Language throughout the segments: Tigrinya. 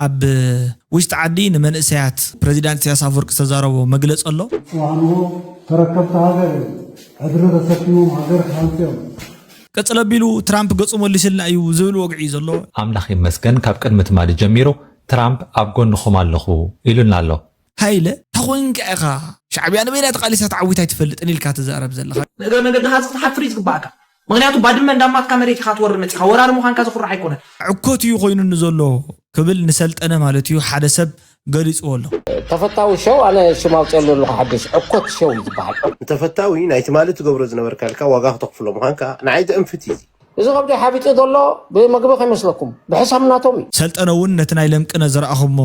ኣብ ውሽጢ ዓዲ ንመንእሰያት ፕረዚዳንት ኢሳያስ ኣፈወርቂ ዝተዛረቦ መግለጺ ኣሎ። ጽባሕ ንግሆ ተረከብቲ ሃገር እዮም። ዕድሪ ተሰኪሞም ሃገር ክሃንጹ እዮም። ቀጽሎ ኣቢሉ ትራምፕ ገጹ መሊስልና እዩ ዝብል ወግዒ እዩ ዘሎ። ኣምላኽ ይመስገን ካብ ቅድሚ ትማሊ ጀሚሩ ትራምፕ ኣብ ጎንኹም ኣለኹ ኢሉና ኣሎ። ሃይለ ተኾይንካ ኢኻ ሻዕብያ ንበይና ተቓሊሳ ተዓዊታ ኣይትፈልጥን ኢልካ ትዛረብ ዘለኻ። ንእግረ መንገድኻ እዚ ክትሓፍር እዩ ዝግባኣካ። ምኽንያቱ ባድመ እንዳማትካ መሬት ኢኻ ትወርድ መጺኻ። ወራሪ ምዃንካ ዘኹርዕ ኣይኮነን። ዕኮት እዩ ኮይኑኒ ዘሎ ክብል ንሰልጠነ ማለት እዩ ሓደ ሰብ ገሊጽዎ ኣሎ። ተፈታዊ ሸው ኣነ ሽም ኣውፅኤሉ ኣለኹ ሓድሽ ዕኮት ሸው እዩ ዝበሃል። ንተፈታዊ ናይ ትማሊ ትገብሮ ዝነበርካ ኢልካ ዋጋ ክተኽፍሎ ምዃንካ ንዓይ ዘእንፍት እዩ እዚ። እዚ ከብደይ ሓቢጡ ዘሎ ብመግቢ ከይመስለኩም ብሕሳብ ናቶም እዩ። ሰልጠነ እውን ነቲ ናይ ለምቅነ ዝረኣኹሞ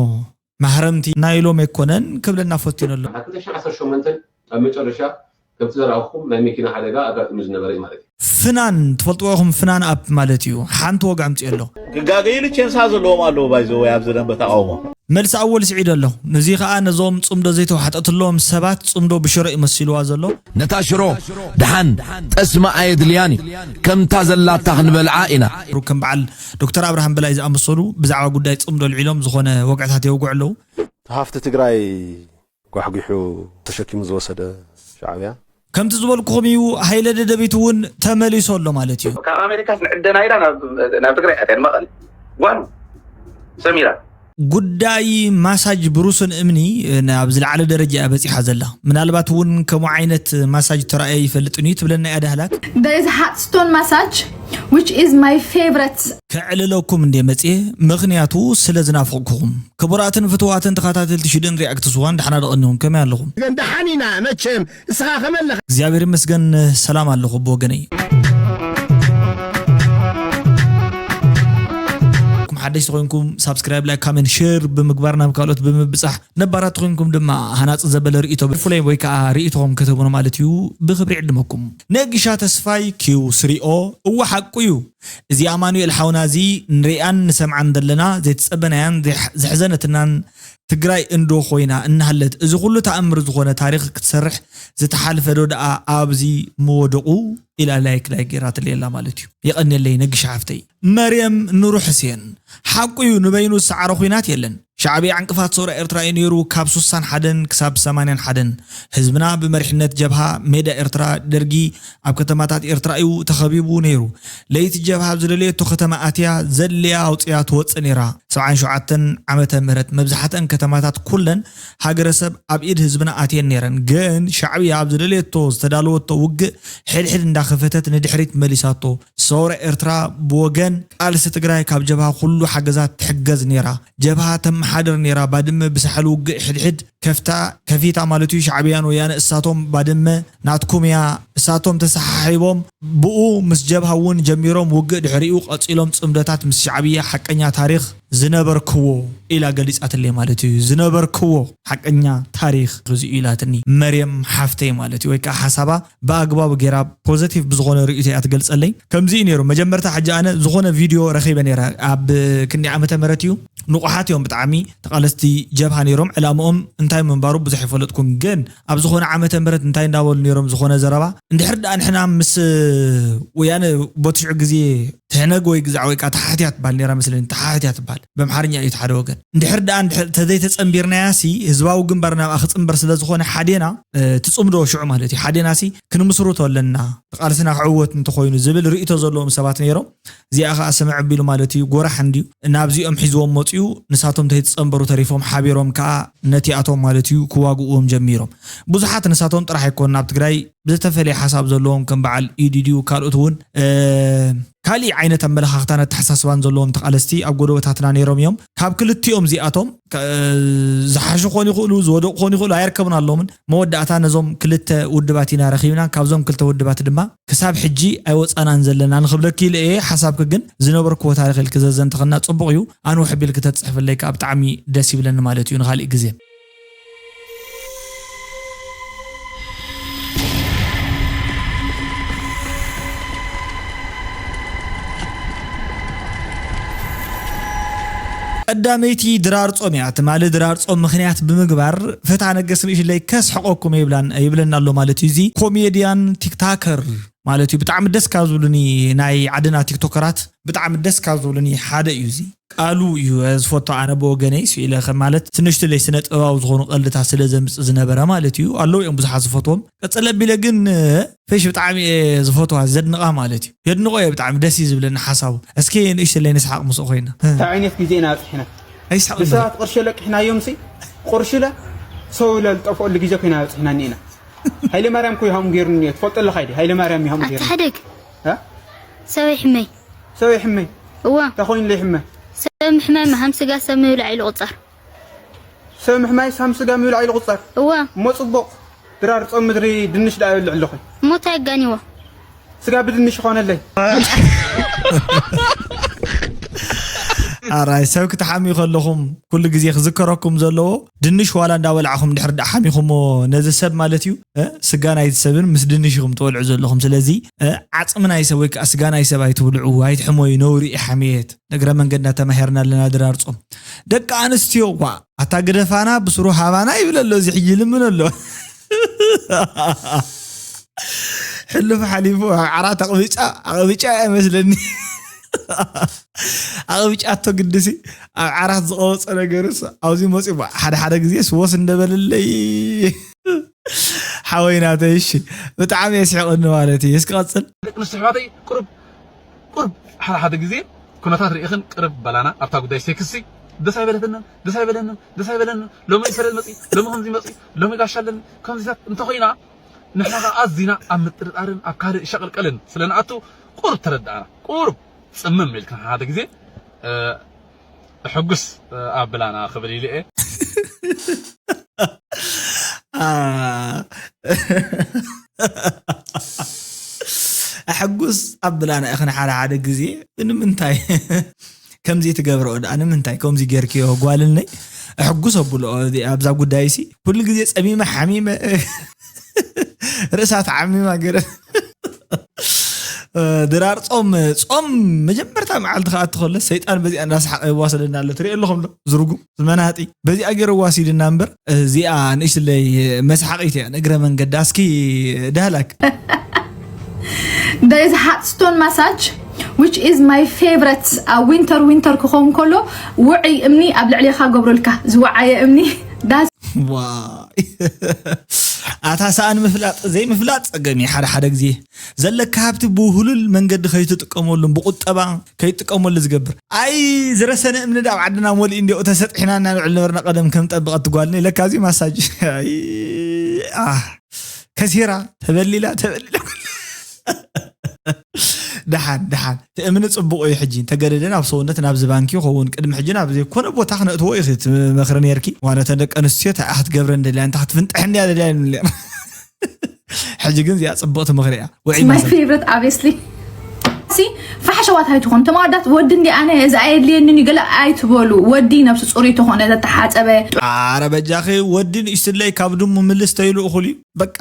ማህረምቲ ናይ ሎሚ ኣይኮነን ክብለና ፈቲኑ ኣሎ። ካብ ክልተ ሽሕን ዓሰርተ ሸሞንተን ኣብ መጨረሻ ከምቲ ዘረኣኹኹም ናይ መኪና ሓደጋ ኣጋጢሙ ዝነበረ እዩ ማለት እዩ። ፍናን ትፈልጥዎ ኢኹም፣ ፍናን ኣፕ ማለት እዩ። ሓንቲ ዋጋ ኣምፅኦ ኣሎ። ክጋገዩሉ ቸንሳ ዘለዎም ኣለዉ ባይዘ ወይ ኣብዚ ደንበ ተቃውሞ። መልሲ ኣወል ስዒድ ኣሎ። ነዚ ከኣ ነዞም ጽምዶ ዘይተዋሕጠትሎም ሰባት ጽምዶ ብሽሮ እዩ መሲልዋ ዘሎ። ነታ ሽሮ ደሓን ጠስሚ ኣየድልያን እዩ። ከምታ ዘላታ ክንበልዓ ኢና። ከም በዓል ዶክተር ኣብርሃም በላይ ዝኣመሰሉ ብዛዕባ ጉዳይ ጽምዶ ኣልዒሎም ዝኾነ ወግዕታት የውግዑ ኣለዉ። ሃፍቲ ትግራይ ጓሕጒሑ ተሸኪሙ ዝወሰደ ሻዕብያ። ከምቲ ዝበልኩኹም እዩ፣ ሃይለ ደደቢት እውን ተመሊሱ ኣሎ ማለት እዩ። ካብ ኣሜሪካስ ንዕደና ኢላ ናብ ትግራይ ኣትያ፣ ንመቐለ ጓኑ ሰሚራ። ጉዳይ ማሳጅ ብሩስን እምኒ ናብ ዝለዓለ ደረጃ እያ በፂሓ ዘላ። ምናልባት እውን ከምኡ ዓይነት ማሳጅ ተራእየ ይፈልጥን እዩ ትብለና እያ ዳህላክ። There is hot stone massage which is my favorite. ከዕልለኩም እንዴ መፅየ፣ ምኽንያቱ ስለ ዝናፍቕኩኹም። ክቡራትን ፍትዋትን ተኸታተልቲ ሽድን ሪያክት ስዋን ደሓና ደቐኒኹም ከመይ ኣለኹም? ግን ደሓን ኢና መቸም እስኻ ከመለኻ? እግዚኣብሔር ይመስገን ሰላም ኣለኹ ብወገነይ። ኩም ሓደሽቲ ኮይንኩም ሳብስክራይብ ላይክ ካሜንት ሼር ብምግባር ናብ ካልኦት ብምብፃሕ ነባራት ኮይንኩም ድማ ሃናፂ ዘበለ ርእቶ ብፍላይ ወይ ከዓ ርእቶኹም ክትህቡና ማለት እዩ ብክብሪ ዕድመኩም። ነጊሻ ተስፋይ ኪው ስሪኦ እወ ሓቁ እዩ። እዚ ኣማኑኤል ሓውና እዚ ንሪኣን ንሰምዓን ዘለና ዘይተጸበናያን ዘሕዘነትናን ትግራይ እንዶ ኮይና እናሃለት እዚ ኩሉ ተኣምር ዝኾነ ታሪኽ ክትሰርሕ ዝተሓልፈ ዶ ደኣ ኣብዚ ምወደቑ ኢላ ላይክ ላይክ ገይራትለይ ኣላ ማለት እዩ። የቐንየለይ ነግሽ ሓፍተይ። መርየም ኑሩ ሕሴን ሓቁ እዩ ንበይኑ ዝሰዓሮ ኹናት የለን። ሻዕብያ ዕንቅፋት ሰውራ ኤርትራ እዩ ነይሩ ካብ ሱሳን ሓደን ክሳብ ሰማንያን ሓደን ህዝብና ብመሪሕነት ጀብሃ ሜዳ ኤርትራ ደርጊ ኣብ ከተማታት ኤርትራ እዩ ተኸቢቡ ነይሩ። ለይቲ ጀብሃ ኣብ ዝደለየቶ ከተማ ኣትያ ዘድልያ ኣውፅያ ትወፅእ ነይራ። ሰብዓን ሸውዓተን ዓመተ ምህረት መብዛሕተን ከተማታት ኩለን ሃገረሰብ ኣብ ኢድ ህዝብና ኣትየን ነይረን። ግን ሻዕብያ ኣብ ዝደለየቶ ዝተዳለወቶ ውግእ ሕድሕድ እንዳኸፈተት ንድሕሪት መሊሳቶ። ሰውራ ኤርትራ ብወገን ቃልሲ ትግራይ ካብ ጀብሃ ኩሉ ሓገዛት ትሕገዝ ነይራ። ጀብሃ ተመሓድር ነይራ። ባድመ ብሳሕል ውግእ ሕድሕድ ከፍታ ከፊታ ማለት እዩ። ሻዕብያን ወያነ እሳቶም ባድመ ናትኩም እያ እሳቶም ተሰሓሒቦም ብኡ ምስ ጀብሃ እውን ጀሚሮም ውግእ ድሕሪኡ ቀፂሎም ፅምደታት ምስ ሻዕብያ ሓቀኛ ታሪኽ ዝነበርክዎ ኢላ ገሊፃትለይ ማለት እዩ። ዝነበርክዎ ሓቀኛ ታሪኽ እዚ እዩ ኢላትኒ መርየም ሓፍተይ ማለት እዩ። ወይ ከዓ ሓሳባ ብኣግባቡ ገይራ ፖዘቲቭ ብዝኾነ ርእይቶ እያ ትገልፀለይ። ከምዚ እዩ ነይሩ መጀመርታ ሕጂ ኣነ ዝኾነ ቪድዮ ረኺበ ነይረ ኣብ ክንደይ ዓመተ ምህረት እዩ ንቑሓት እዮም ብጣዕሚ ተቓለስቲ ጀብሃ ነይሮም ዕላምኦም እንታይ ምንባሩ ብዙሕ ኣይፈለጥኩን ግን ኣብ ዝኾነ ዓመተ ምህረት እንታይ እንዳበሉ ነይሮም ዝኾነ ዘረባ እንድሕር ደኣ ንሕና ምስ ወያነ ቦቲ ሽዑ ግዜ ትሕነግ ወይ ግዛዕ ወይ ከዓ ተሓሕትያ ትበሃል ነይራ መስለኒ ተሓሕትያ ትበሃል በምሓርኛ እዩ ሓደ ወገን እንድሕር ደኣ እንድሕር ተዘይተፀንቢርናያ ሲ ህዝባዊ ግንባር ናብኣ ክፅንበር ስለ ዝኾነ ሓዴና ትፅምዶ ሽዑ ማለት እዩ ሓዴና ሲ ክንምስርቶ ኣለና ቃልስና ክዕወት እንተኾይኑ ዝብል ርእይቶ ዘለዎም ሰባት ነይሮም እዚኣ ከዓ ስምዕ ኣቢሉ ማለት እዩ ጎራሕ እንድዩ ናብዚኦም ሒዝዎም መፅኡ ንሳቶም ተይትፀንበሩ ተሪፎም ሓቢሮም ከዓ ነቲኣቶም ማለት እዩ ክዋግእዎም ጀሚሮም ብዙሓት ንሳቶም ጥራሕ ኣይኮን ናብ ትግራይ ብዝተፈለየ ሓሳብ ዘለዎም ከም በዓል ኢዲድዩ ካልኦት እውን ካሊእ ዓይነት ኣመለኻኽታን ኣተሓሳስባን ዘለዎም ተቓለስቲ ኣብ ጎደቦታትና ነይሮም እዮም ካብ ክልቲኦም እዚኣቶም ዝሓሹ ክኾኑ ይኽእሉ ዝወደቑ ክኾኑ ይኽእሉ ኣየርከብናሎምን መወዳእታ ነዞም ክልተ ውድባት ኢና ረኺብና ካብዞም ክልተ ውድባት ድማ ክሳብ ሕጂ ኣይወፃናን ዘለና ንኽብለኪ ኢለ እየ ሓሳብኪ ግን ዝነበርክዎ ታሪኽ ኢልኪ ዘዘንትኽና ፅቡቕ እዩ ኣንውሕ ኣቢልኪ ተፅሕፍለይ ከዓ ብጣዕሚ ደስ ይብለኒ ማለት እዩ ንኻሊእ ግዜ ቀዳመይቲ ድራር ጾም እያ ትማሊ ድራር ጾም ምኽንያት ብምግባር ፈታ ነገስ ንእሽለይ ከስሕቆኩም ይብላን ይብለና ኣሎ ማለት እዩ እዚ ኮሜድያን ቲክታከር ማለት እዩ። ብጣዕሚ ደስ ካብ ዝብሉኒ ናይ ዓድና ቲክቶከራት፣ ብጣዕሚ ደስ ካብ ዝብሉኒ ሓደ እዩ። እዚ ቃሉ እዩ፣ እ፣ ዝፈቶ ኣነ ብወገነይ ስኢለ ከም ማለት ትንሽትለይ ስነ ጥበባዊ ዝኾኑ ቀልድታት ስለ ዘምጽእ ዝነበረ ማለት እዩ። ኣለዉ እዮም ብዙሓት ዝፈትዎም። ቀጸለ ኣቢለ ግን፣ እ፣ ፌሽ ብጣዕሚ እየ ዝፈትዋ፣ ዘድንቓ ማለት እዩ። የድንቖ እየ፣ ብጣዕሚ ደስ እዩ ዝብለኒ ሓሳቡ። እስኪ ንእሽትለይ ንስሓቕ ምስኡ ኮይና። እንታይ ዓይነት ግዜ ኢና ኣብፅሕና? ኣይስሓቕ ብሰባት ቅርሺ ለቂሕናዮም ሲ፣ ቅርሺ ለ ሰው ለልጠፍኦሉ ግዜ ኮይና ኣብፅሕና እኒኢና። ሃይለ ማርያም እኮ ይሃሙ ገይሩኒ እየ፣ ትፈልጦ ኣለኻ ድዩ? ሃይለ ማርያም ይሃሙ ገይሩኒ። ኣትሓደግ። እ? ሰበይ ሕመይ። ሰበይ ሕመይ? እዋ። እንታይ ኮይኑ ለይ ሕመ? ሰብ ምሕማይ መሃም ስጋ ሰብ ምብላዕ ኢሉ ቁፀር። ሰብ ምሕማይ ሳም ስጋ ምብላዕ ኢሉ ቁፀር። እዋ። እሞ ፅቡቕ። ድራር ጾም ምድሪ ድንሽ ደኣ ይበልዕ ኣለኹ። እሞ እንታይ ኣጋኒዎ? ስጋ ብድንሽ ይኾነለይ። ኣራይ፣ ሰብ ክትሓምዩ ከለኹም ኩሉ ግዜ ክዝከረኩም ዘለዎ፣ ድንሽ ዋላ እንዳበላዕኹም ድሕር ደኣ ሓሚኹሞ ነዚ ሰብ ማለት እዩ፣ እ፣ ስጋ ናይቲ ሰብን ምስ ድንሽ ኢኹም ትበልዑ ዘለኹም። ስለዚ፣ እ፣ ዓጽሚ ናይ ሰብ ወይ ከኣ ስጋ ናይ ሰብ ኣይትብልዑ፣ ኣይትሕመዩ፣ ነውሪ እዩ ሓምየት። እግረ መንገድና ተማሂርና ኣለና ድራር ጾም። ደቂ ኣንስትዮ፣ ዋ፣ ኣታ ግደፋና ብስሩ ሃባና ይብል ኣሎ፣ እዚ ሕጂ ይልምን ኣሎ። ሕሉፍ ሓሊፉ ኣብ ዓራት ኣቕቢጫ፣ ኣቕቢጫ እያ መስለኒ። ኣቕቢጫ ኣቶ ግድሲ ኣብ ዓራት ዝቐወጸ ነገርስ ኣብዚ መጺኡ፣ ሓደ ሓደ ግዜ ስወስ እንደበለለይ። ሓወይ ናተይ፣ እሺ፣ ብጣዕሚ የስሕቐኒ ማለት እዩ። እስኪ ቀጽል። ደቂ ኣንስትዮ ኣሕዋተይ፣ ቁሩብ፣ ቁሩብ ሓደ ሓደ ግዜ ኩነታት ርኢኽን ቅርብ በላና። ኣብታ ጉዳይ ሴክሲ ደስ ኣይበለትንን፣ ደስ ኣይበለንን፣ ደስ ኣይበለንን። ሎሚ ሰረት መጺ፣ ሎሚ ከምዚ መጺ፣ ሎሚ ጋሻ ኣለኒ፣ ከምዚታት እንተኾይና፣ ንሕና ኸዓ ኣዚና ኣብ ምጥርጣርን ኣብ ካልእ ሸቕልቀልን ስለ ንኣቱ፣ ቁሩብ ተረድኣና። ቁሩብ ጽምም ኢልክን ሓደ ግዜ፣ እ፣ ሕጉስ፣ እ፣ ኣብላና ክብል ኢሉ እየ። ኣ፣ ኣሕጉስ ኣብላና ኢኽን ሓደ ሓደ ግዜ። ንምንታይ ከምዚ ትገብርኦ ደኣ? ንምንታይ ከምዚ ጌርክዮ ጓልነይ? ኣሕጉስ ኣብልኦ። እዚ ኣብዛ ጉዳይሲ ኩሉ ግዜ ጸሚመ ሓሚመ ርእሳ ተዓሚማ ገይረ። ድራር ጾም፣ ጾም መጀመርታ መዓልቲ ክኣቱ ከሎ ሰይጣን በዚኣ እንዳሰሓቐ ይዋስደና ኣሎ። ትሪኦ ኣለኹም ዶ? ዝርጉም፣ ዝመናጢ። በዚኣ ገይሩ ዋሲድና እምበር፣ እዚኣ ንእሽለይ መስሓቒት እያ። ንእግረ መንገዳ እስኪ ዳህላክ። There is hot stone massage, which is my favorite. ኣብ ዊንተር፣ ዊንተር ክኸውን ከሎ ውዑይ እምኒ ኣብ ልዕሌኻ ገብረልካ። ዝወዓየ እምኒ፣ ዳስ ዋይ። ኣታ ሰኣን ምፍላጥ ዘይምፍላጥ ጸገም እዩ። ሓደ ሓደ ግዜ ዘለካ ሃብቲ ብውህሉል መንገዲ ከይትጥቀመሉን ብቁጠባ ከይትጥቀመሉ ዝገብር። ኣይ ዝረሰነ እምኒ ዳ ኣብ ዓድና መሊኡ እንዲኡ ተሰጢሕና እናንዕል ነበርና ቀደም ከም ጠበቐቲ ጓል። ለካ እዚ ማሳጅ። ኣይ፣ ኣህ፣ ከሲራ፣ ተበሊላ፣ ተበሊላ። ደሓን፣ ደሓን። እቲ እምኒ ጽቡቕ እዩ። ሕጂ እንተገደደ ናብ ሰውነት፣ ናብዚ ባንኪ ይኸውን። ቅድሚ ሕጂ ናብ ዘይኮነ ቦታ ክነእትዎ እዩ ትመኽሪ ነርኪ። ዋላ እተን ደቂ ኣንስትዮ እንታይ ክትገብረ እንደልያ፣ እንታይ ክትፍንጥሕ እንድያ ደልያ ይብልያ። ሕጂ ግን እዚኣ ጽብቕቲ ምኽሪ እያ። ውዒ my ማሰብ። Favorite, obviously. ሲ ፋሕሸዋት ኣይትኾኑ። ተማወዳት ወዲ እንዲ ኣነ እዚ ኣየድልየንን እዩ ገለ ኣይትበሉ። ወዲ ነብሱ ጽሩይ ተኾነ፣ ዘተሓጸበ። ኣረ በጃኺ ወዲ ንእሽትለይ ካብ ድሙ ምልስ ተይሉ እኹል እዩ። በቃ።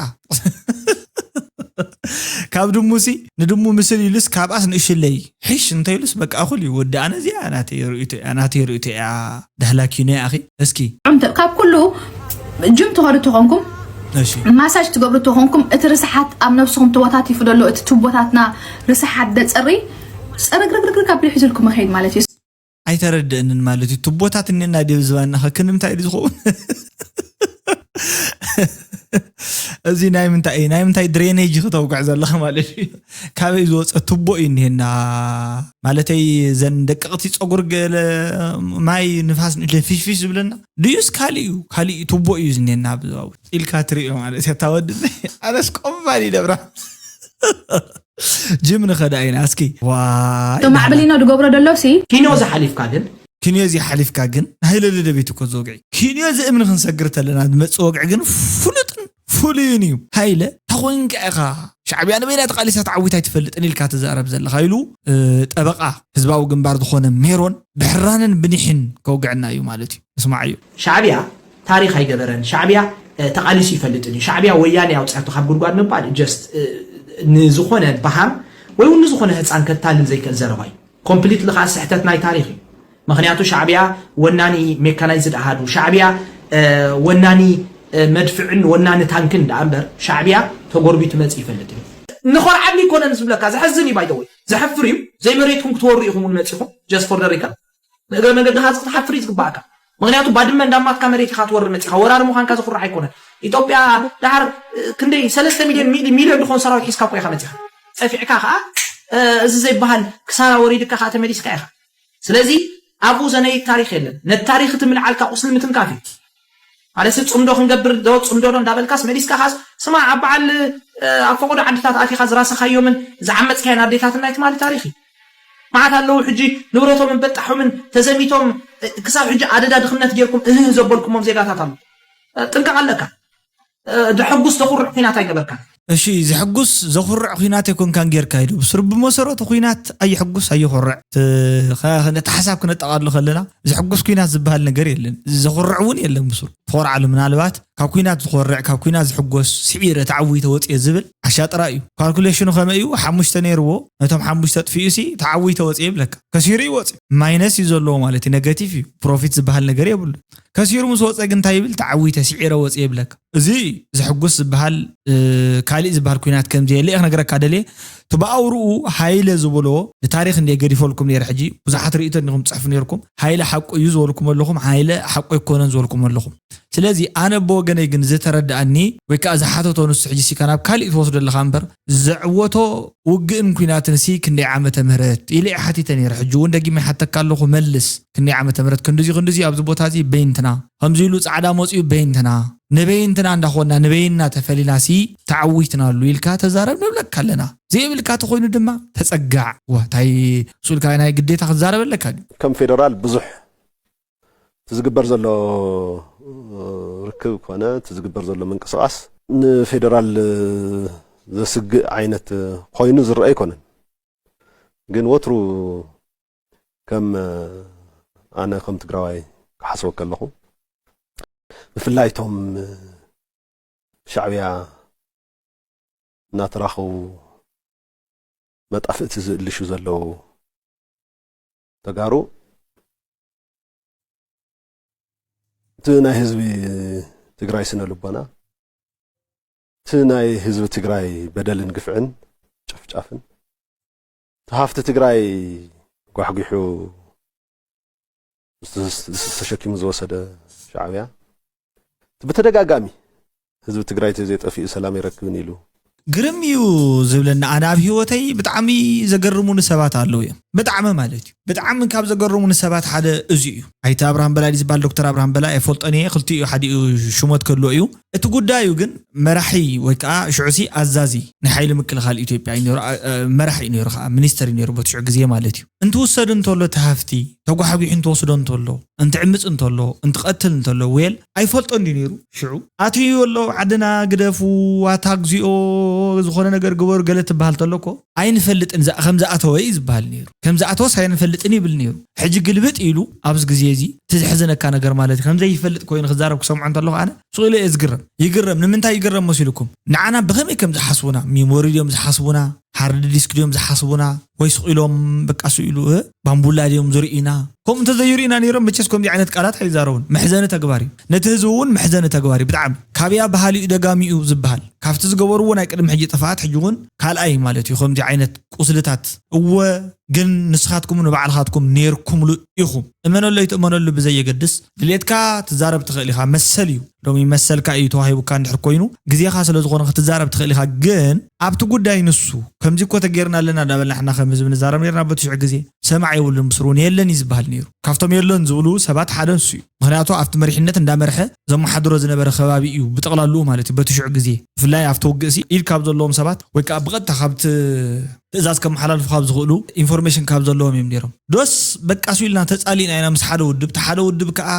ካብ ድሙሲ ንድሙ ምስል ኢሉስ ካብኣስ ንእሽለይ ሒሽ እንተይሉስ በቃ እኹል እዩ። ወዲ ኣነ እዚኣ ናተይ ርእይቶ እያ፣ ናተይ ርእይቶ እያ። ዳህላኪ ነይ ኣኺ እስኪ። ዑምተ-፣ ካብ ኩሉ ጅም ትኸዱ ተኾንኩም፣ እሺ። ማሳጅ ትገብሩ ተኾንኩም፣ እቲ ርስሓት ኣብ ነብስኹም ተወታቲፉ ዘሎ፣ እቲ ቱቦታትና ርስሓት ደጸሪ፣ ጸረግረግረግረግ ኣቢሉ ሒዙልኩም መኸይድ ማለት እዩ። ኣይተረድእንን ማለት እዩ። ቱቦታት እኔና ድዮ ዝባና ኸ ክንምታይ ድዩ ዝኸውን? እዚ ናይ ምንታይ እዩ? ናይ ምንታይ ድሬኔጅ ክተውግዕ ዘለኻ ማለት እዩ? ካበይ ዝወፀ ቱቦ እዩ እኒሄና? ማለተይ ዘን ደቀቕቲ ፀጉሪ ገለ ማይ ንፋስ ንእሽተይ ፊሽፊሽ ዝብለና ድዩስ ካሊእ እዩ? ካሊእ ቱቦ እዩ ዝኒሄና ብዛው ኢልካ ትሪኦ ማለት እዩ። እታ ወዲ ኣነስ ቆማል ይደብራ። ጅም ንኸዳ ኢና እስኪ። ዋይ። እቶም ማዕበሊኖ ዝገብሮ ደሎ ሲ። ኪንዮ ዝሓሊፍካ ግን? ኪንዮ እዚ ሓሊፍካ ግን፣ ሃይለ ደደቢት እኮ ዝወግዒ። ኪንዮ እዚ እምኒ ክንሰግር ተለና ዝመጽእ ወግዒ ግን ፍሉጥን ፍሉይን እዩ። ሃይለ፣ ተኾይንካ ኢኻ። ሻዕብያ ንበይና ተቓሊሳ ተዓዊታ ኣይትፈልጥን ኢልካ ትዛረብ ዘለኻ ኢሉ፣ እ፣ ጠበቓ ህዝባዊ ግንባር ዝኾነ ሜሮን ብሕራንን ብኒሕን ከውግዐና እዩ ማለት እዩ። ንስማዓዮ። ሻዕብያ ታሪኽ ኣይገበረን። ሻዕብያ፣ እ፣ ተቓሊሱ ይፈልጥን እዩ። ሻዕብያ ወያኔ ኣውፅኣቶ ካብ ጉድጓድ ምባል just፣ እ፣ ንዝኾነ በሃም ወይ እውን ንዝኾነ ህፃን ከታልል ዘይክእል ዘረባ እዩ። ኮምፕሊትሊ ከዓ ስሕተት ናይ ታሪኽ እዩ። ምኽንያቱ ሻዕብያ ወናኒ ሜካናይዝድ ኣሃዱ፣ ሻዕብያ፣ እ፣ ወናኒ፣ እ፣ መድፍዕን ወናኒ ታንክን ደኣ እምበር ሻዕብያ ተጎርቢቱ መፂኡ ይፈልጥ እዩ። ንኾርዓሉ ኣይኮነን ዝብለካ። ዘሕዝን እዩ። ባይተወይ ዘሕፍር እዩ። ዘይመሬትኩም ክትወሩ ኢኹም እውን መፂኹም። Just for the record፣ ንእግረ መንገድኻ ክትሓፍር እዩ ዝግባእካ። ምክንያቱ ባድመ እንዳማትካ መሬት ኢኻ ትወርድ መፂኻ። ወራሪ ምዃንካ ዝኹርዕ ኣይኮነን። ኢትዮጵያ ዳሓር ክንደይ ሰለስተ ሚልዮን ሚልዮን ዝኾን ሰራዊት ሒዝካ እኮ ኢኻ መፂኻ። ፀፊዕካ ከዓ እዚ ዘይበሃል ክሳራ ወሪድካ ከዓ ተመሊስካ ኢኻ። ስለዚ ኣብኡ ዘነይት ታሪክ የለን። ነቲ ታሪክ እቲ ምልዓልካ ቁስሊ ምትንካፍ እዩ። ማለት ጽምዶ ክንገብር ዶ ጽምዶ ዶ እንዳበልካስ መሊስካ ካስ ስማ ኣብ በዓል ኣብ ፈቆዶ ዓድታት ኣቲኻ ዝራሰኻዮምን ዝዓመጽካዮን ኣዴታትና ትማሊ ታሪክ እዩ። መዓት ኣለዉ ሕጂ ንብረቶምን በጣሖምን ተዘሚቶም ክሳብ ሕጂ ኣደዳ ድኽነት ጌርኩም እህ ዘበልኩሞም ዜጋታት ኣሉ። ጥንቀቕ ኣለካ። ድሕጉስ ዘኹርዕ ኩናት ኣይገበርካን። እሺ፣ ዝሕጉስ ዘኹርዕ ኩናት ኣይኮንካን ጌርካ ኢሉ ብስሩ። ብመሰረቱ ኩናት ኣየሕጉስ ኣየኹርዕ። ነቲ ሓሳብ ክነጠቓሉ ከለና ዝሕጉስ ኩናት ዝበሃል ነገር የለን፣ ዘኹርዕ እውን የለን ብስሩ። ትኾርዓሉ ምናልባት ካብ ኩናት ዝኾርዕ፣ ካብ ኩናት ዝሕጎስ፣ ስዒረ ተዓዊተ ወፅየ ዝብል ዓሻ ጥራይ እዩ። ካልኩሌሽኑ ከመይ እዩ? ሓሙሽተ ነይርዎ፣ ነቶም ሓሙሽተ ኣጥፊኡ ሲ ተዓዊተ ወፅየ ይብለካ። ከሲሩ እዩ ወፅዩ። ማይነስ እዩ ዘለዎ ማለት እዩ፣ ኔጋቲቭ እዩ። ፕሮፊት ዝበሃል ነገር የብሉ። ከሲሩ ምስ ወፀ ግን እንታይ ይብል? ተዓዊተ ስዒረ ወፅየ ይብለካ። እዚ ዘሕጉስ ዝበሃል ካሊእ ዝበሃል ኩናት ከም ዘየለ እየ ክነግረካ ደልየ። እቲ ብኣውርኡ ሃይለ ዝበሎ ንታሪክ እንደ ገዲፈልኩም ነይረ። ሕጂ ብዙሓት ርእቶ እንዲኹም ትፅሕፉ ነይርኩም። ሃይለ ሓቁ እዩ ዝበልኩም ኣለኹም፣ ሃይለ ሓቁ ኣይኮነን ዝበልኩም ኣለኹም። ስለዚ ኣነ ብወገነይ ግን ዝተረድኣኒ ወይ ከዓ ዝሓተቶ ንሱ ሕጂ ሲካ ናብ ካሊእ ትወስዶ ኣለካ እምበር ዘዕወቶ ውግእን ኩናትን ሲ ክንደይ ዓመተ ምህረት ኢለ እየ ሓቲተ ነይረ። ሕጂ እውን ደጊመ ይሓተካ ኣለኹ፣ መልስ። ክንደይ ዓመተ ምህረት ክንድዚ ክንድዚ ኣብዚ ቦታ እዚ በይንትና ከምዚ ኢሉ ፃዕዳ መፅኡ በይንትና ንበይንትና እንዳኾንና ንበይንና ተፈሊና ሲ ተዓዊትና ኣሉ ኢልካ ተዛረብ ንብለካ ኣለና። ዘይብልካ ተኮይኑ ድማ ተፀጋዕ። ዋ ታይ ሱልካ ናይ ግዴታ ክትዛረብ ኣለካ ድዩ? ከም ፌደራል ብዙሕ እቲ ዝግበር ዘሎ ርክብ ኮነ እቲ ዝግበር ዘሎ ምንቅስቃስ ንፌደራል ዘስግእ ዓይነት ኮይኑ ዝረአ ኣይኮነን። ግን ወትሩ ከም ኣነ ከም ትግራዋይ ክሓስበ ከለኹ ብፍላይ እቶም ሻዕብያ እናተራኸቡ መጣፍእቲ ዝእልሹ ዘለዉ ተጋሩ እቲ ናይ ህዝቢ ትግራይ ስነ ልቦና እቲ ናይ ህዝቢ ትግራይ በደልን ግፍዕን ጨፍጫፍን እቲ ሃፍቲ ትግራይ ጓሕጒሑ ተሸኪሙ ዝወሰደ ሻዕብያ ብተደጋጋሚ ህዝቢ ትግራይ ተዘይጠፊኡ ሰላም ይረክብን ኢሉ ግርም እዩ ዝብለኒ ኣነ ኣብ ህይወተይ ብጣዕሚ ዘገርሙኒ ሰባት ኣለዉ እዮም ብጣዕሚ ማለት እዩ ብጣዕሚ ካብ ዘገርሙኒ ሰባት ሓደ እዚ እዩ ኣይተ ኣብርሃም በላይ ዝበሃል ዶክተር ኣብርሃም በላይ ኣይፈልጦን እየ ክልቲኡ ሓደ እዩ ሽሞት ከሎ እዩ እቲ ጉዳዩ ግን መራሒ ወይ ከዓ ሽዑሲ ኣዛዚ ናይ ሓይሊ ምክልኻል ኢትዮጵያ እዩ ነይሩ መራሕ እዩ ነይሩ ከዓ ሚኒስተር እዩ ነይሩ በቲ ሽዑ ግዜ ማለት እዩ እንትውሰድ እንተሎ እቲ ሃፍቲ ተጓሕጒሑ እንትወስዶ እንተሎ እንትዕምፅ እንተሎ እንትቐትል እንተሎ ዌል ኣይፈልጦ እንዲ ነይሩ ሽዑ ኣትዩ ኣሎ ዓድና ግደፉ ኣታግዚኦ ዝኾነ ነገር ግበሩ ገለ ትበሃል ተሎ እኮ ኣይንፈልጥን ከም ዝኣተወ እዩ ዝበሃል ነይሩ ከም ዝኣተወስ ኣይንፈልጥን ይብል ነይሩ ሕጂ ግልብጥ ኢሉ ኣብዚ ግዜ እዚ እቲ ዘሕዝነካ ነገር ማለት እዩ ከም ዘይፈልጥ ኮይኑ ክዛረብ ክሰምዖ እንተለኹ ኣነ ስቕ ኢለ እየ ዝግረም ይግረም ንምንታይ ይግረም መሲልኩም ንዓና ብኸመይ ከም ዝሓስቡና ሚሞሪ ድዮም ዝሓስቡና ሃርድ ዲስክ ድዮም ዝሓስቡና ወይ ስቕ ኢሎም በቃ ስኢሉ ባምቡላ ድዮም ዝርእዩና ከምኡ እንተዘይርእዩና ነይሮም መቸስ ከምዚ ዓይነት ቃላት ኣይዛረቡን መሕዘኒ ተግባር እዩ ነቲ ህዝቢ እውን መሕዘኒ ተግባር እዩ ብጣዕሚ ካበያ ባህሊኡ ደጋሚኡ ዝበሃል ካብቲ ዝገበርዎ ናይ ቅድሚ ሕጂ ጥፍኣት ሕጂ እውን ካልኣይ ማለት እዩ ከምዚ ዓይነት ቁስልታት እወ ግን ንስኻትኩም ንባዕልኻትኩም ነይርኩምሉ ኢኹም እመነሉ ኣይትእመነሉ ብዘየገድስ ድሌትካ ትዛረብ ትኽእል ኢኻ መሰል እዩ ሎሚ መሰልካ እዩ ተዋሂቡካ እንድሕር ኮይኑ ግዜኻ ስለ ዝኾነ ክትዛረብ ትኽእል ኢኻ ግን ኣብቲ ጉዳይ ንሱ ከምዚ እኮ ተጌርና ኣለና እንዳበልና ሕና ከም ህዝቢ ንዛረብ ነርና በቲ ሽዑ ግዜ ሰማዕ የብሉን ብስሩ እውን የለን እዩ ዝበሃል ነይሩ ካብቶም የለን ዝብሉ ሰባት ሓደ ንሱ እዩ ምክንያቱ ኣብቲ መሪሕነት እንዳመርሐ ዘመሓድሮ ዝነበረ ከባቢ እዩ ብጠቕላልኡ ማለት እዩ በቲ ሽዑ ግዜ ብፍላይ ኣብቲ ውግእሲ ኢድ ካብ ዘለዎም ሰባት ወይ ከዓ ብቐጥታ ካብቲ ትእዛዝ ከመሓላልፉ ካብ ዝኽእሉ ኢንፎርሜሽን ካብ ዘለዎም እዮም ነይሮም ዶስ በቃ ሱ ኢልና ተፃሊእና ኢና ምስ ሓደ ውድብ እቲ ሓደ ውድብ ከዓ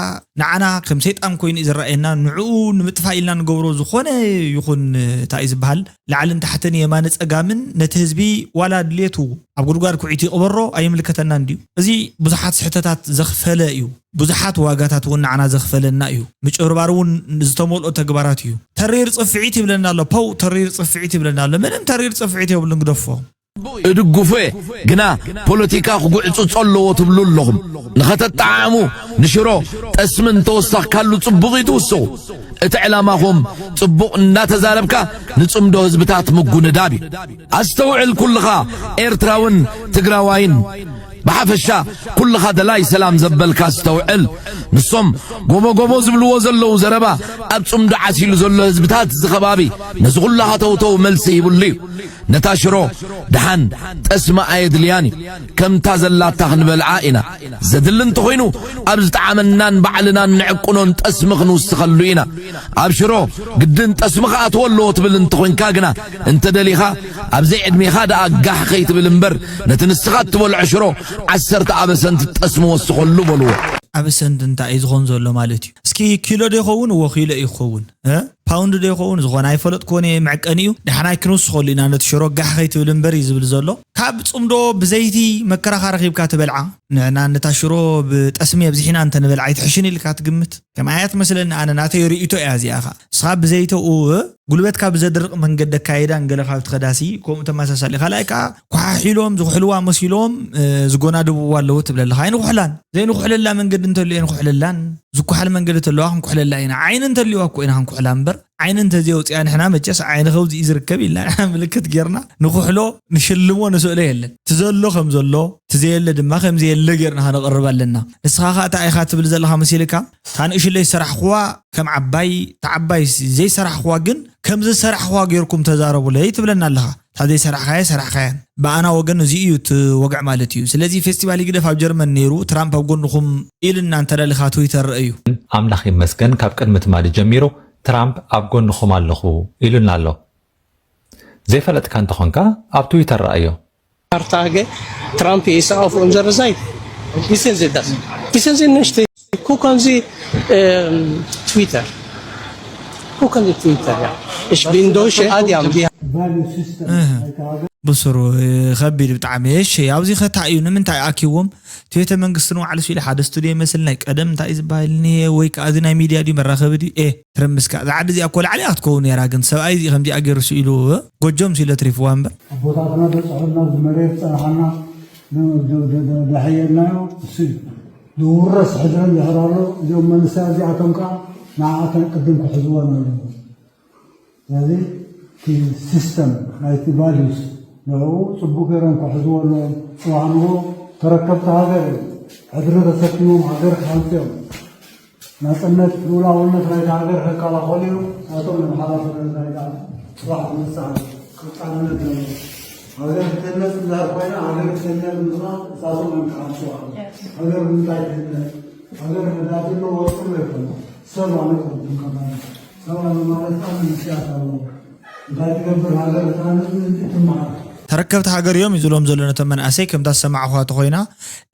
ንዓና ከም ሰይጣን ኮይኑ እዩ ዝረኣየና ንዕኡ ንምጥፋእ ኢልና ንገብሮ ዝኾነ ይኹን እንታይ እዩ ዝበሃል ላዕልን ታሕትን የማነ ፀጋምን ነቲ ህዝቢ ዋላ ድሌቱ ኣብ ጉድጓድ ኩዒቱ ይቕበሮ ኣይምልከተናን ድዩ እዚ ብዙሓት ስሕተታት ዘኽፈለ እዩ ብዙሓት ዋጋታት እውን ንዓና ዘኽፈለና እዩ ምጭብርባር እውን ዝተመልኦ ተግባራት እዩ ተሪር ፅፍዒት ይብለና ኣሎ ፖው ተሪር ፅፍዒት ይብለና ኣሎ ምንም ተሪር ፅፍዒት የብሉን ግደፎ እድጉፎ እየ ግና ፖለቲካ ክጉዕፅፆ ኣለዎ ትብሉ ኣለኹም ንኸተጠዓዕሙ ንሽሮ ጠስሚ እንተወሰኽካሉ ፅቡቕ እዩ ትውስኹ እቲ ዕላማኹም ጽቡቕ እንዳተዛረብካ ንጽምዶ ህዝብታት ምጉንዳብ እዩ። ኣስተውዕል ኩልኻ ኤርትራውን ትግራዋይን ብሓፈሻ ኩልኻ ደላይ ሰላም ዘበልካ ኣስተውዕል። ንሶም ጎቦ ጎቦ ዝብልዎ ዘለዉ ዘረባ ኣብ ጽምዶ ዓሲሉ ዘሎ ህዝብታት እዚ ከባቢ ነዚ ኩሉ ሃተውተው መልሲ ሂብሉ እዩ። ነታ ሽሮ ደሓን ጠስሚ ኣየድልያን እዩ። ከምታ ዘላታ ክንበልዓ ኢና። ዘድሊ እንተኾይኑ ኣብ ዝጠዓመናን ባዕልናን ንዕቅኖን ጠስሚ ክንውስኸሉ ኢና። ኣብ ሽሮ ግድን ጠስሚ ክኣትዎ ኣለዎ ትብል እንተኾይንካ ግና እንተ ደሊኻ ኣብ ዘይዕድሜኻ ደኣ ጋሕ ከይትብል እምበር ነቲ ንስኻ እትበልዖ ሽሮ ዓሰርተ ኣበሰንት ጠስሚ ወስኸሉ በልዎ። ኣበሰንት እንታይ እዩ ዝኾን ዘሎ ማለት እዩ? እስኪ ኪሎ ዶ ይኸውን? እዎ ኪሎ እዩ ክኸውን። እ? ፓውንድ ዶ ይኸውን? ዝኾነ ኣይፈለጥኩዎን እየ፣ መዕቀኒ እዩ። ደሓናይ ክንውስኸሉ ኢና ነቲ ሽሮ ጋሕ ከይትብል እምበር እዩ ዝብል ዘሎ። ካብ ጽምዶ ብዘይቲ መከራኻ ረኺብካ ትበልዓ። ንዕና ነታ ሽሮ ብጠስሚ ኣብዚሕና እንተ ንበልዓ ኣይትሕሽን ኢልካ ትግምት? ከምኣ እያ ትመስለኒ ኣነ፣ ናተይ ርእይቶ እያ እዚኣ ኸኣ። ንስኻ ብዘይተኡ ጉልበትካ ብዘድርቕ መንገዲ ኣካይዳ ንገለ ካብ ትኸዳሲ ከምኡ ተመሳሳሊ። ካልኣይ ከኣ ኳሓሒሎም ዝኹሕልዋ መሲሎም፣ እ፣ ዝጎናድብዋ ኣለዉ ትብል ኣለኻ። ኣይንኹሕላን። ዘይንኹሕለላ መንገዲ እንተልዮ ኣይንኹሕለላን። ዝኩሓል መንገዲ ተለዋ ክንኩሕለላ ኢና። ዓይኒ እንተልዋ እኮ ኢና ክንኩሕላ እምበር ዓይኒ እንተዘየውፅያ ንሕና መቸስ ዓይኒ ከውዚ እዩ ዝርከብ ኢልና ንሕና ምልክት ጌርና ንኩሕሎ ንሽልሞ ንስእሎ የለን። እቲ ዘሎ ከም ዘሎ እቲ ዘየለ ድማ ከም ዘየለ ጌርና ከነቕርብ ኣለና። ንስኻ ኸኣ እንታይ ኢኻ ትብል ዘለኻ መሲልካ? እታ ንእሽለይ ዝሰራሕኽዋ ከም ዓባይ፣ እታ ዓባይ ዘይሰራሕኽዋ ግን ከም ዝሰራሕኽዋ ጌርኩም ተዛረቡለይ ትብለና ኣለኻ። እታ ዘይሰራሕኻያ ኣይሰራሕኻያን። ብኣና ወገን እዚ እዩ እቲ ወግዒ ማለት እዩ። ስለዚ ፌስቲቫል ይግደፍ ኣብ ጀርመን ነይሩ፣ ትራምፕ ኣብ ጎንኹም ኢሉና እንተደሊኻ ትዊተር ርእዩ። ኣምላኽ ይመስገን ካብ ቅድሚ ትማሊ ጀሚሩ ትራምፕ ኣብ ጎንኹም ኣለኹ ኢሉና ኣሎ። ዘይፈለጥካ እንተኾንካ ኣብ ትዊተር ረኣዮ። Kartage, Trump ist auf unserer Seite. Wissen Sie das? Wissen Sie nicht? Gucken Sie ähm, Twitter. Gucken Sie Twitter, ja. Ich bin Deutsche Adiam. Die value system ናይቲ ሃገር ብስሩ እ፣ ከቢድ ብጣዕሚ። እሺ ኣብዚ ከታ እዩ ንምንታይ ኣኪዎም እቲ ቤተ መንግስቲ ንባዕሉ ስኢሉ ሓደ ስቱድዮ ይመስል ናይ ቀደም እንታይ እዩ ዝበሃል እኒሄ ወይ ከዓ እዚ ናይ ሚድያ ድዩ መራኸቢ ድዩ ኤ ትርምስካ እዛ ዓዲ እዚኣ እኮ ላዕሊ እያ ክትከውን ነይራ ግን ሰብኣይ እዚ ከምዚኣ ገይሩ ስኢሉ እ፣ ጎጆም ስኢሉ ኣትሪፍዋ እምበር ኣቦታትና በፅሑልና ዝመሬት ፀናሓና ደሕየልናዮ እሱ እዩ ዝውረስ ሕድሪ እንድሕር ኣሎ እዚኦም መንእሰያት እዚኣቶም ከዓ ንዓኣተን ቅድም ክሕዝወን ኣለዎም ስለዚ እቲ ሲስተም ናይቲ ቫሉስ ንዕኡ ፅቡቅ ገይሮም ክሕዝዎ ኣለዎም ፅባሕ ንግሆ ተረከብቲ ሃገር እዮም ሕድሪ ተሰኪሞም ሃገር ክሃንፁ እዮም ናፅነት ልኡላውነት ናይቲ ሃገር ከከላኸሉ እዮም ናቶም እዮም ሓላፍነት ናይታ ፅባሕ ዝመፅእ ሃገር ቀፃልነት ዘለዎ ሃገር ክትህነፅ እንድሕር ኮይና ሃገር ክትህነፅ ምፅናት እሳቶም እዮም ክሃንፅዋ ሃገር ብምንታይ ትህነፅ ሃገር ነዳዲ ኣሎ ወርቂ ኣሎ ይኮነ ሰብ ኣነ ቅድም ከማለት ሰብ ኣሎ ማለት ከዓ መንእሰያት ኣለዎ እንታይ ትገብር ሃገር እታ ንእንቲ ትመሃር ተረከብቲ ሃገር እዮም እዩ ዝብሎም ዘሎ ነቶም መናእሰይ ከምታ ዝሰማዕኹዋ ተኾይና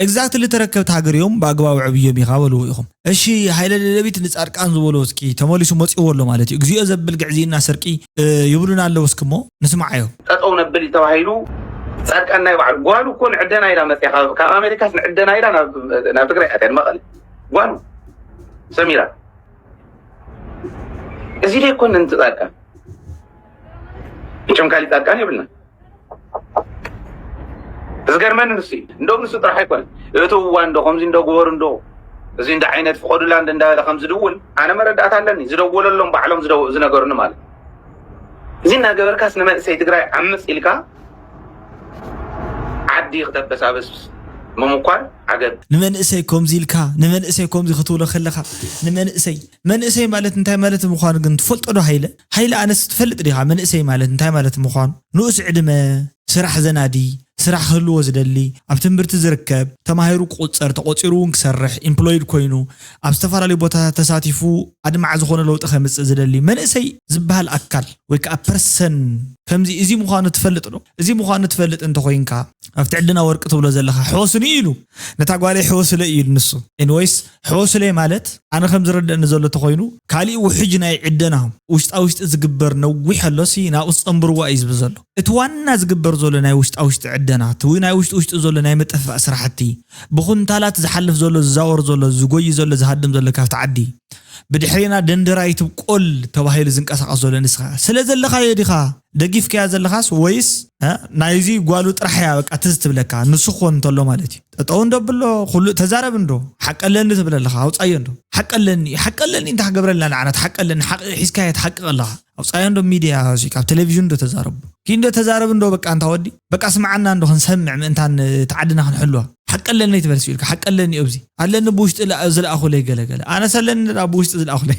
exactly ተረከብቲ ሃገር እዮም ብኣግባቡ ዕብዮም ኢኻ በልዎ ኢኹም እሺ ሃይለ ደደቢት ንጻድቃን ዝበሎ እስኪ ተመሊሱ መጺዎ ኣሎ ማለት እዩ እግዚኣብሔር ዘብል ግዕዝይና ስርቂ እ፣ ይብሉና ኣለዉ እስኪ እሞ ንስማዓዮ ጠጠው ነብል እዩ ተባሂሉ ፃድቃን ናይ ባዕሉ ጓሉ እኮ ንዕደና ኢላ መፅያ ካብ- ካብ ኣሜሪካስ ንዕደና ኢላ ናብ ናብ ትግራይ ኣትያ ንመቐለ ጓሉ ሰሚራ እዚ ደይኮነን እቲ ፃድቃን መቸም ካሊእ ፃድቃን የብልና ዝገርመኒ ንሱ እዩ እንደውም ንሱ ጥራሕ ኣይኮነን እትውዋ እንዶ ከምዚ እንዶ ግበሩ እንዶ እዚ እንደ ዓይነት ፍቀዱላ እንደ እንዳበለ ከም ዝድውል ኣነ መረዳእታ ኣለኒ ዝደወለሎም ባዕሎም ዝደው- ዝነገሩኒ ማለት እዚ እናገበርካስ ንመንእሰይ ትግራይ ዓምፅ ኢልካ ዓዲ ክተበሳብስ ምምኳር ዓገብ ንመንእሰይ ከምዚ ኢልካ ንመንእሰይ ከምዚ ክትብሎ ከለኻ ንመንእሰይ መንእሰይ ማለት እንታይ ማለት ምዃኑ ግን ትፈልጦ ዶ ሃይለ ሃይለ ኣነስ ትፈልጥ ዲኻ መንእሰይ ማለት እንታይ ማለት ምዃኑ ንኡስ ዕድመ ስራሕ ዘናዲ ስራሕ ክህልዎ ዝደሊ ኣብ ትምህርቲ ዝርከብ ተማሂሩ ክቁፀር ተቆፂሩ እውን ክሰርሕ employed ኮይኑ ኣብ ዝተፈላለዩ ቦታታት ተሳቲፉ ኣድማዒ ዝኾነ ለውጢ ከምፅእ ዝደሊ መንእሰይ ዝበሃል ኣካል ወይ ከዓ person ከምዚ እዚ ምዃኑ ትፈልጥ ዶ እዚ ምዃኑ ትፈልጥ እንተኮይንካ ኣብቲ ዕድና ወርቂ ትብሎ ዘለካ ሕወስኒ ኢሉ ነታ ጓለይ ሕወስለይ ኢሉ ንሱ anyways ሕወስለይ ማለት ኣነ ከም ዝረደእኒ ዘሎ ተኮይኑ ካሊእ ውሕጅ ናይ ዕደና ውሽጣ ውሽጢ ዝግበር ነዊሕ ኣሎሲ ናብኡ ዝፀንብርዋ እዩ ዝብል ዘሎ እቲ ዋና ዝግበር ዘሎ ናይ ውሽጣ ውሽጢ ዕደና እቲ ናይ ውሽጢ ውሽጢ ዘሎ ናይ ምጥፍፋእ ስራሕቲ ብኩንታላት ዝሓልፍ ዘሎ ዝዛወር ዘሎ ዝጎይ ዘሎ ዝሃድም ዘሎ ካብቲ ዓዲ ብድሕሬና ደንደራይ ትብቆል ተባሂሉ ዝንቀሳቐስ ዘሎ ንስኻ ስለ ዘለኻዮ ዲኻ ደጊፍካያ ዘለኻስ ወይስ ናይዚ ጓሉ ጥራሕ እያ በቃ ትዝ ትብለካ? ንሱ ክኾን እንተሎ ማለት እዩ። ጠጠው እንዶ ብሎ ኩሉ ተዛረብ እንዶ ሓቀለኒ ትብል ኣለኻ። ኣውፃዮ እንዶ ሓቀለኒ ሓቀለኒ እንታ ክገብረልና ንዓና ትሓቀለኒ ሓቂ ሒዝካዮ ትሓቅቕ ኣለኻ። ኣውፃዮ እንዶ ሚድያ ካብ ቴሌቪዥን እንዶ ተዛረቡ። ኪ እንዶ ተዛረብ እንዶ በቃ እንታ ወዲ በቃ ስምዓና እንዶ ክንሰምዕ ምእንታን ተዓድና ክንሕልዋ። ሓቀለኒ ትበል ሲልካ ሓቀለኒ ኣብዚ ኣለኒ ብውሽጢ ዝለኣኹለይ ገለገለ ኣነስ ኣለኒ ብውሽጢ ዝለኣኹለይ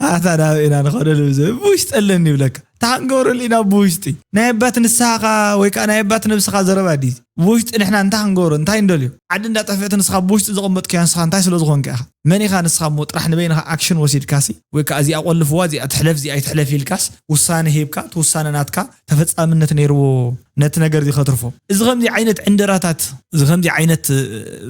ኣታ ናብ ኢና ንኸደሉ ብውሽጢ ኣለኒ ይብለካ። እንታይ ክንገብረሉ ኢና ብውሽጢ ናይ ኣባት ንስኻ ወይ ከዓ ናይ ኣባት ነብስኻ ዘረባ ዲ ብውሽጢ ንሕና እንታይ ክንገብሮ እንታይ እንደልዮ ዓዲ እንዳጠፍዕት ንስኻ ብውሽጢ ዘቐመጥክያ ንስኻ እንታይ ስለ ዝኾንካ ኢኻ መን ኢኻ ንስኻ እሞ ጥራሕ ንበይንኻ ኣክሽን ወሲድካሲ ወይ ከዓ እዚኣ ቆልፍዋ እዚኣ ትሕለፍ እዚኣ ኣይትሕለፍ ኢልካስ ውሳነ ሂብካ እቲ ውሳነ ናትካ ተፈፃምነት ነይርዎ ነቲ ነገር እዚ ከትርፎ እዚ ከምዚ ዓይነት ዕንደራታት እዚ ከምዚ ዓይነት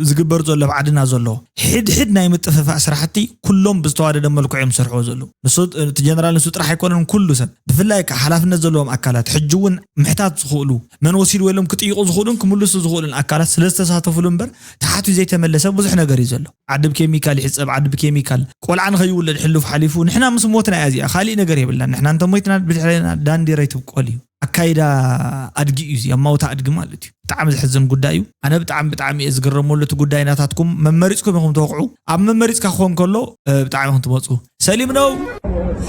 ዝግበር ዘሎ ኣብ ዓድና ዘሎ ሕድሕድ ናይ ምጥፍፋእ ስራሕቲ ኩሎም ብዝተዋደደ መልክዑ እዮም ዝሰርሕዎ ዘለዉ ንሱ እቲ ጀነራል ንሱ ጥራሕ ኣይኮነን ኩሉ ሰብ ብፍላይ ከዓ ሓላፍነት ዘለዎም ኣካላት ሕጂ እውን ምሕታት ዝኽእሉ መን ወሲድዎ ኢሎም ክጥይቑ ዝኽእሉን ክምልሱ ዝኽእሉን ኣካላት ስለ ዝተሳተፉሉ እምበር ተሓትዩ ዘይተመለሰ ብዙሕ ነገር እዩ ዘሎ ዓዲ ብኬሚካል ይሕፀብ ዓዲ ብኬሚካል ቆልዓ ንኸይውለድ ሕሉፍ ሓሊፉ ንሕና ምስ ሞትና እያ እዚኣ ካሊእ ነገር የብልናን ንሕና እንተሞይትና ብድሕሬና ዳንዴራ ይትብቆል እዩ ኣካይዳ ኣድጊ እዩ እዚ ኣማውታ ኣድጊ ማለት እዩ ብጣዕሚ ዘሕዝን ጉዳይ እዩ ኣነ ብጣዕሚ ብጣዕሚ እየ ዝግረመሉ እቲ ጉዳይ ናታትኩም መመሪፅኩም ኢኹም ተወቅዑ ኣብ መመሪፅካ ክኾን ከሎ ብጣዕሚ ኢኹም ትመፁ ሰሊም ነው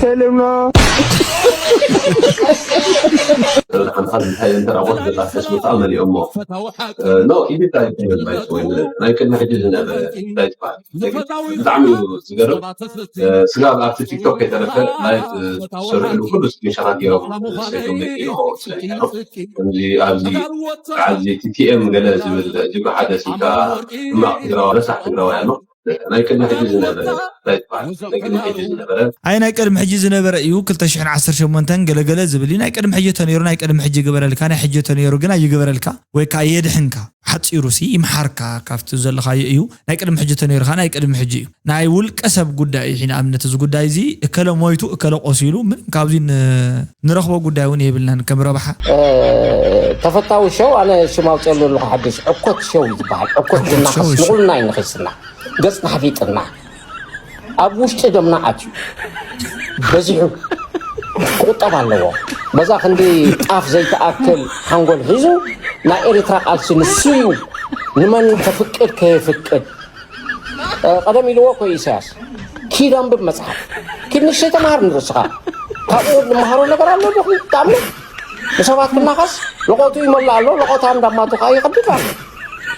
ሰሊም ነው ሓንሳብ እንታይ እንተ ራቦት ገዛ ፈስቡክ መሊኦሞ ኖ ኢዲት ኣይኮነን ባይስ ወይ ናይ ቅድሚ ሕጂ ዝነበረ እንታይ ትበሃል ብጣዕሚ እዩ ዝገርም ስጋብ ኣብቲ ቲክቶክ ከይተረፈ ላይቭ ዝሰርሕሉ ኩሉ ስክሪንሻታት ገይሮም ሰይዶም ነቂልኦ ስለዚ ኣብዚ ዓዚ ቲቲኤም ገለ ዝብል ጅብሪ ሓደ ስልካ ሕማቕ ትግራዋ ረሳሕ ትግራዋይ ኣሎ ናይ ቅድሚ ሕጂ ዝነበረ እንታይ ትበሃል ናይ ቅድሚ ሕጂ ዝነበረ ኣይ ናይ ቅድሚ ሕጂ ዝነበረ እዩ ክልተ ሽሕን ዓሰርተ ሸሞንተን ገለገለ ዝብል እዩ ናይ ቅድሚ ሕጂ ተነይሩ ናይ ቅድሚ ሕጂ ግበረልካ ናይ ሕጂ ተነይሩ ግን ኣይግበረልካ ወይ ከዓ የድሕንካ ሓፂሩ ሲ ይምሓርካ ካብቲ ዘለኻዮ እዩ ናይ ቅድሚ ሕጂ ተነይሩ ከዓ ናይ ቅድሚ ሕጂ እዩ ናይ ውልቀ ሰብ ጉዳይ እዩ ንኣብነት እዚ ጉዳይ እዚ እከለ ሞይቱ እከለ ቆሲሉ ምንም ካብዚ ንረኽቦ ጉዳይ እውን የብልናን ከም ረብሓ ተፈታዊ ሸው ኣነ ሽም ኣውፅአሉ ኣለኹ ሓድሽ ዕኮት ሸው እዩ ዝበሃል ዕኮት ዝናኸስ ንቑልና እዩ ንኺስና ገፅና ሓፊጥና ኣብ ውሽጢ ደምና ኣትዩ በዚሑ ክቁጠብ ኣለዎ በዛ ክንዲ ጣፍ ዘይተኣክል ሓንጎል ሒዙ ናይ ኤሪትራ ቃልሲ ንሱ እዩ ንመን ከፍቅድ ከየፍቅድ ቀደም ኢልዎ እኮ ኢሳያስ ኪድ ኣንብብ መፅሓፍ ኪድ ንእሽተይ ተምሃር ንርእስኻ ካብኡ ንመሃሮ ነገር ኣሎ ዶ ብጣዕሚ ንሰባት ክናኸስ ለቆቱ ይመልእ ኣሎ ለቆታ እንዳማቱ ከዓ ይኸድድ ኣሎ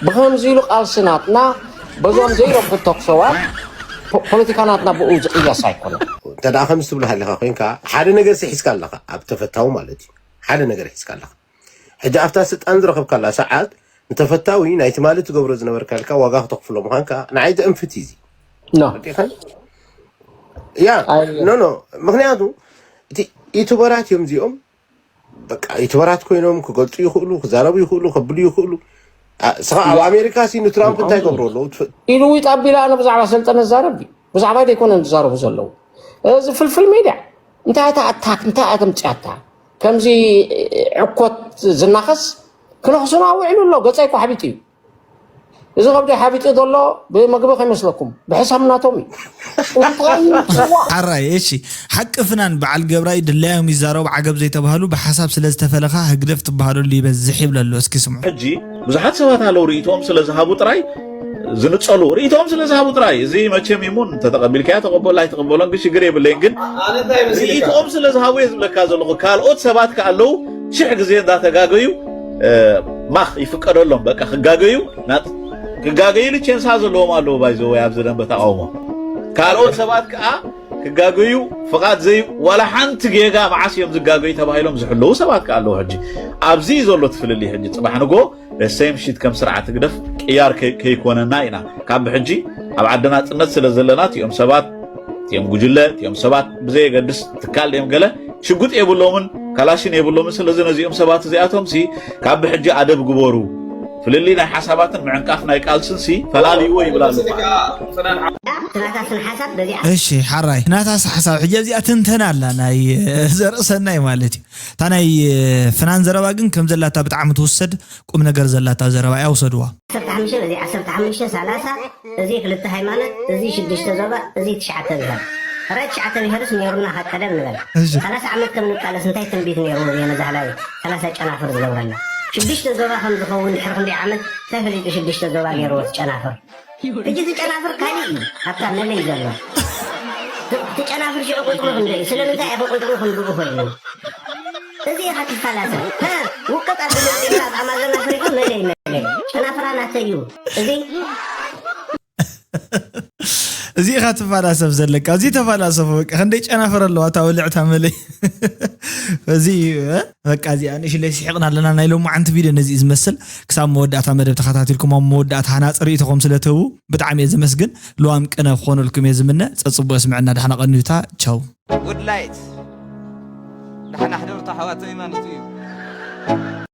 ብኸምዚ ኢሉ ቃልሲ ናትና በዞም ዘይረብሑ ተኩሰዋት ፖለቲካ ናትና ብኡ ዝቅየስ ኣይኮነን እንተ ደኣ ከምዚ ትብሎ ሃሊኻ ኮይንካ ሓደ ነገር ሲ ሒዝካ ኣለኻ ኣብ ተፈታዊ ማለት እዩ ሓደ ነገር ሒዝካ ኣለኻ ሕጂ ኣብታ ስልጣን ዝረኸብካላ ሰዓት ንተፈታዊ ናይ ትማሊ ትገብሮ ዝነበርካ ኢልካ ዋጋ ክተኽፍሎ ምዃንካ ንዓይ ዘእንፍት እዩ እዚ ኖ ያ ኖ ኖ ምክንያቱ እቲ ዩቱበራት እዮም እዚኦም በቃ ዩቱበራት ኮይኖም ክገልፁ ይኽእሉ ክዛረቡ ይኽእሉ ከብሉ ይኽእሉ ስኻ ኣብ ኣሜሪካ ሲ ንትራምፕ እንታይ ገብሮ ኣለዉ ኢሉ ይጣቢላ ኣነ ብዛዕባ ሰልጠነ ዛረብ ብዛዕባ ዘይኮነ ዝዛረቡ ዘለዉ እዚ ፍልፍል ሜድያ እንታይ እታ ኣታክ እንታይ እያ ተምፅያታ ከምዚ ዕኮት ዝናኸስ ክነኽሱና ውዒሉ ኣሎ ገፀይ እኮ ሓቢጡ እዩ እዚ ከብዲ ሓቢጡ ዘሎ ብመግቢ ከይመስለኩም ብሕሳብ ናቶም እዩ እንታይ ይፅዋዕ ሓራይ እሺ ሓቂ ፍናን በዓል ገብራይ ድላዮም ይዛረቡ ዓገብ ዘይተባህሉ ብሓሳብ ስለ ዝተፈለኻ ህግደፍ ትበሃለሉ ይበዝሕ ይብል ኣሎ እስኪ ስምዑ ሕጂ ብዙሓት ሰባት ኣለዉ ርእይቶኦም ስለ ዝሃቡ ጥራይ ዝንጸሉ ርእይቶኦም ስለ ዝሃቡ ጥራይ እዚ መቸም ይሙን ተተቐቢልካዮ ተቐበሎ ኣይተቐበሎን ግን ሽግር የብለይን ግን ርእይቶኦም ስለ ዝሃቡ እየ ዝብለካ ዘለኹ ካልኦት ሰባት ከ ኣለዉ ሽሕ ግዜ እንዳተጋገዩ ማኽ ይፍቀደሎም በቃ ክጋገዩ ክጋገዩሉ ቸንሳ ዘለዎም ኣለዉ ባይዘወይ ኣብዚ ደንበ ተቃውሞ ካልኦት ሰባት ከዓ ክጋገዩ ፍቓድ ዘይ ዋላ ሓንቲ ጌጋ መዓስ እዮም ዝጋገዩ ተባሂሎም ዝሕለዉ ሰባት ከዓ ኣለዉ ሕጂ ኣብዚ ዘሎ ትፍልልይ ሕጂ ፅባሕ ንጎ ደሰይ ምሽት ከም ስርዓት ህግደፍ ቅያር ከይኮነና ኢና ካብ ብሕጂ ኣብ ዓዲ ናፅነት ስለ ዘለና እቲኦም ሰባት እቲኦም ጉጅለ እቲኦም ሰባት ብዘየገድስ ትካል ድዮም ገለ ሽጉጥ የብሎምን ካላሽን የብሎምን ስለዚ ነዚኦም ሰባት እዚኣቶም ሲ ካብ ብሕጂ ኣደብ ግበሩ ፍልልይ ናይ ሓሳባትን ምዕንቃፍ ናይ ቃልስን ሲ ፈላልይዎ ይብል ኣሎ እሺ ሓራይ ናታስ ሓሳብ ሕጂ እዚኣ ትንተና ኣላ ናይ ዘርእሰናይ ማለት እዩ እታ ናይ ፍናን ዘረባ ግን ከም ዘላታ ብጣዕሚ ትውሰድ ቁም ነገር ዘላታ ዘረባ እያ ውሰድዋ ዓሰርተ ሓሙሽተ በዚ ዓሰርተ ሓሙሽተ ሰላሳ እዚ ክልተ ሃይማኖት እዚ ሽዱሽተ ዞባ እዚ ትሽዓተ ብሄር ሕራይ ትሽዓተ ብሄርስ ነይሩና ካብ ቀደም ንበል። እሺ። ሰላሳ ዓመት ከም ንቃለስ እንታይ ትንቢት ነይሩ ወገነ ዛህላይ ሰላሳ ጨናፍር ዝገብረና? ሽዱሽተ ዞባ ከም ዝኸውን ድሕሪ ክንደይ ዓመት እንታይ ፈሊጡ ሽዱሽተ ዞባ ገይርዎ እቲ ጨናፍር? ሕጂ እቲ ጨናፍር ካሊእ እዩ ኣብታ መለይ ዘሎ። እቲ ጨናፍር ሽዑ ቁፅሩ ክንደይ እዩ? ስለምንታይ ኢኹ ቁፅሩ ክንድኡ ኮይኑ? እዚ ኢኻ ትፈላሰፍ። ሃ፣ ውቅጥ ኣቢሉ ኣቢልካ ኣብ ኣማዞን ኣፍሪካ መለይ መለይ። ጨናፍራ ናተይ እዩ። እዚ እዚ ኢኻ ትፈላሰፍ ዘለካ። እዚ ተፈላሰፉ በቃ። ክንደይ ጨናፍር ኣለዋ እታ ወልዕታ መለይ። እዚ እዩ፣ እ? በቃ እዚኣ ንእሽለይ ስሒቕና ኣለና። ናይ ሎማዓንቲ ቪድዮ ነዚ እዩ ዝመስል። ክሳብ መወዳእታ መደብ ተኸታቲልኩም ኣብ መወዳእታ ሃናፂ ርእይቶኹም ስለትህቡ ብጣዕሚ እየ ዘመስግን። ልዋም ቅነ ክኾነልኩም እየ ዝምነ። ጸጽቡቕ ስምዕና፣ ደሓና ቀንዩታ። ቻው። ጉድ ላይት ደሓና ሕደሩ ኣሕዋተይ ማለት እዩ።